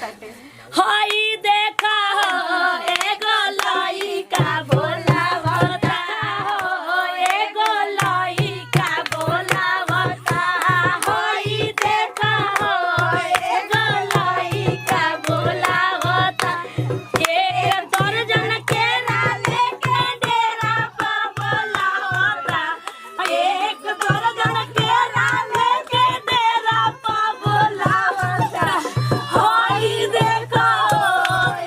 ताटे। हई देखा हो एगो लइका बोलावता हो, एगो लइका बोलावता। हई देखा हो एगो लइका बोलावता। एक दर्जन केरा लेके डेरा पर बोलावता। एक दर्जन केरा लेके डेरा पर बोलावता। हई देखो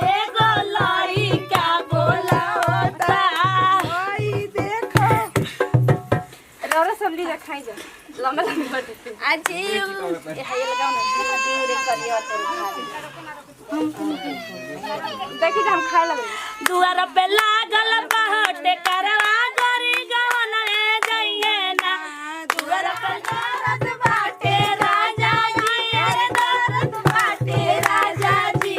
एगो लइका बोलावता। आई देखो। रौरा सब लीजा खाई जा, लंबा लंबा बाटे। आजी ए हाय लगाओ ना दूर करियो तो खा। देखी जा, हम खाए लगे। दुआर पे लागल बाटे करवा गोरी गवन रे जइए ना। दुआर पे दरद बाटे राजा जी, अरे दरद बाटे राजा जी,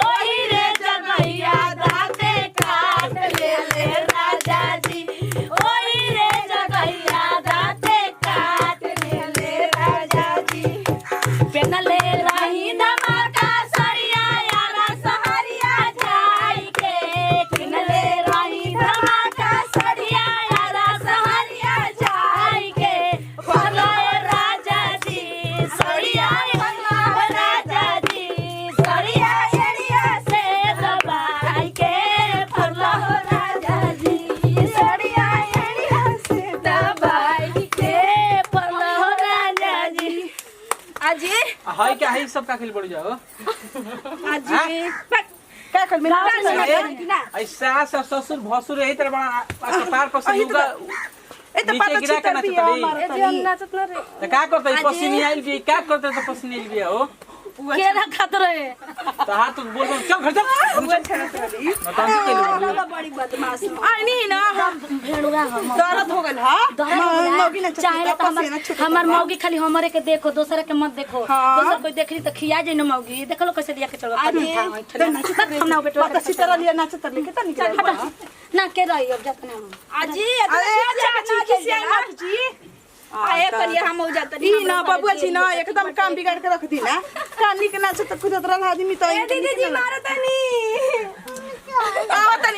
ओही रे जगैया दाते काट ले ले राजा जी, ओही रे जगैया दाते काट ले ले राजा जी। पेनले रही धमाका सरिया यारा सहरिया जाई के, किनले रही धमाका सरिया यारा सहरिया जाई के, भले राजा जी सरिया, राजा जी सरिया एरिया से दबाई के, फरलो राजा जी सरिया एरिया से दबाई के, फरलो राजा जी। आजी। हई का हई सब का खेल पड़ जाओ। आजी। का कर मेरा? ऐ सास और ससुर भसुर यही तरह बड़ा कपार पर से लुगा ए त नीचे पाता गिरा के छितर नाचत भी रही। हमारा ए जी, हम तनी। नाचत ना रे। त का करते पसीनी आइल भी, का करते त पसीनी आइल भी हो। केरा खात रहे। त हाथ तो बोल बोल, चल घर चल। बताओ के लिए। बड़ी बदमाश। आई ना हम भेड़ुआ हम। दर्द हो गइल। हां, मौगी ना। चाहे तो हमर हमर मौगी खाली हमरे के देखो, दोसर के मत देखो। हाँ। दोसर कोई देखली तो खिया जाई न मौगी। देखलो कैसे लिया के चलो। हम ना बेटवा। पाता छितर लिया नाचत रही, कितना निकल। ना के रही अब जात ना हम। आजी। अरे चाची, खिसियाई मत जी। आए करिए, हम हो जात। ई ना बबुआ जी ना एकदम काम बिगाड़ के रख दी ना। का निक नाचत कुदत रहल आदमी तो। दीदी जी, मारो तनी। आवत तनी।